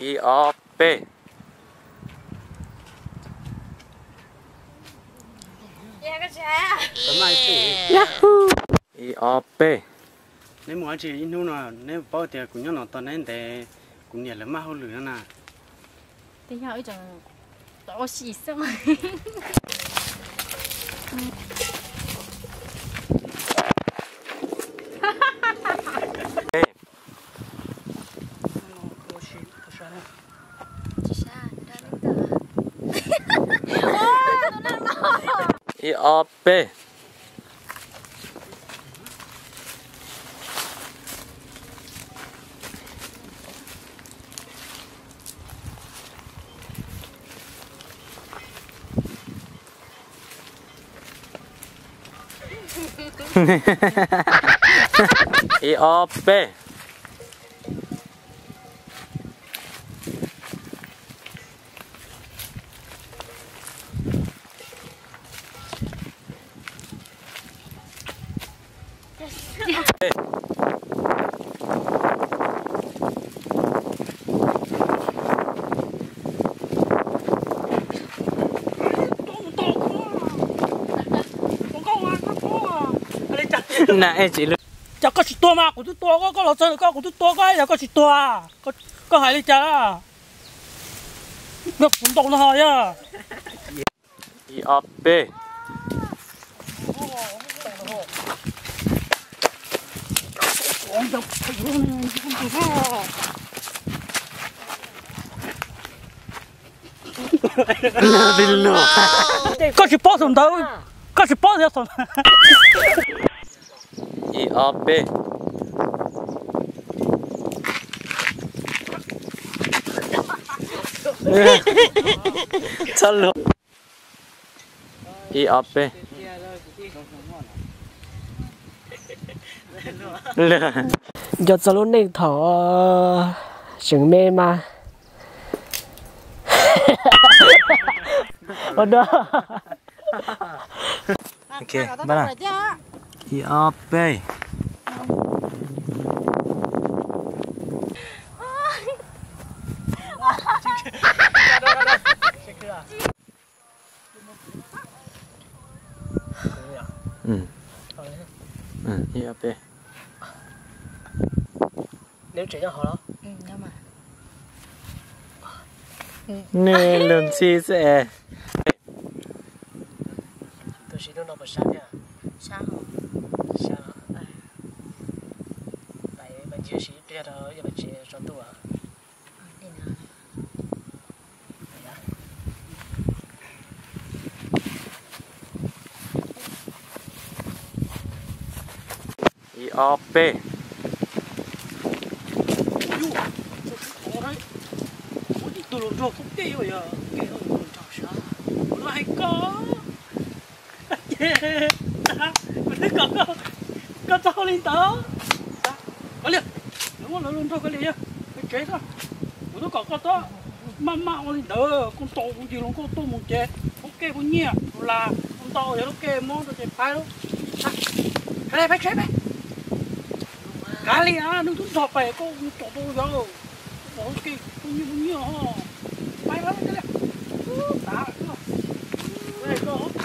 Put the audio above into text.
Ib ob peb. Ib ob peb. Neb mus ua tsi ib hnub no, neb paub tias kuv nyob no tos neb ntev, kuv niam lawv maj hauj lwm no na. Ib ob peb. Ib ob peb. Cas koj tsis tuag mas kuv twb tua koj, koj los txog koj kuv twb tua koj, yog koj tsis tuag, koj hais li cas? Yog kuv ntaus no ho yog. Ib ob peb. Koj tsis paub thaum ntawd, koj tsis paub thaum ntawd. Ib ob peb. Txhob luag. Ib ob peb. Nco txog lub neej thaum tseem me mas. Ua dua. Ib ob peb. Ib ob peb. Neb lug ntxhi xwb es. Tus sim hnub no puas sab thiab? Sab los. Pais ntsia sis ib pliag rau yog pais tsev tso tuaj. Ib ob peb. Tus hluas nraug txhob kev yog kev hluas nraug sab, kuv los hais koj. Kuv twb kom koj txhob ua li ntawd. Kav liam, lawv muab lawv hluas nraug kav liam yog pais tsev xwb. Kuv twb kom koj txhob maj maj ua li ntawd, koj ntaus kuv yws hluas nkauj tuaj mus ces lub kej kuj nyiaj, tus las kuj ntau, yog lub kej mob rau ces pab lub. Pais tsev pais. Kav liam, nws twb nrog pais koj mus tom tau yog. Lub kej kuj nyiaj kuj nyiaj ho. Pais lawm, tas lawm.